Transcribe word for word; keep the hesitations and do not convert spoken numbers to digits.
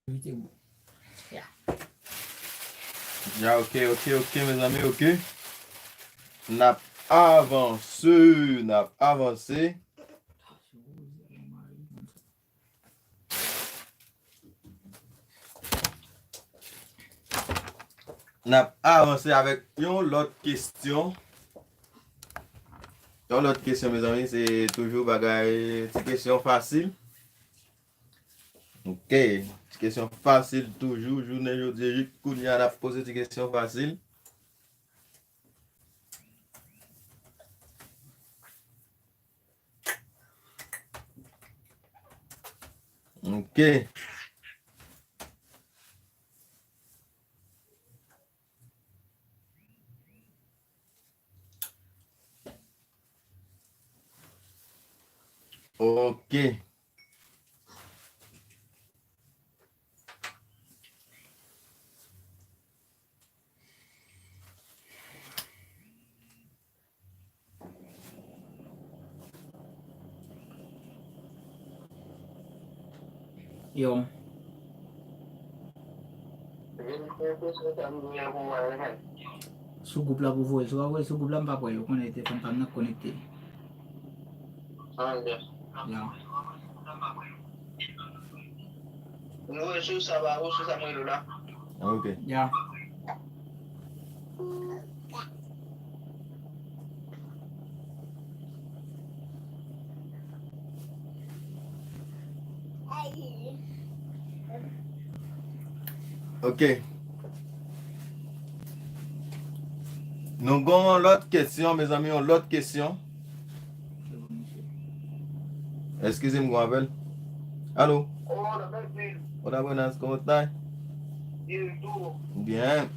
Evite gwo. Ya. Ya, ok, ok, ok, mezanmi, ok. N ap avanse, n ap avanse. N ap avanse avèk yon lòt kesyon. Yon lòt kesyon, mezanmi, se toujou bagay, ti kesyon fasil. Ok, ti kesyon fasil toujou. Jounen jodi a, jis kounye a, n ap poze ti kesyon fasil. Ok. Ok. Yo. Sou gwoup la pou voye l. Si w pa voye l sou gwoup la, m p ap wè l. Ou konnen telefòn pa m nan konekte. Ya. M voye sou sa ba ou, sou sa m rele w la. Ok. Ya. Ok. Nou gen yon lòt kesyon, mezanmi, yon lòt kesyon. Eskize m, gon apèl. Alo? Hola, buenas, ¿cómo estás? Bien.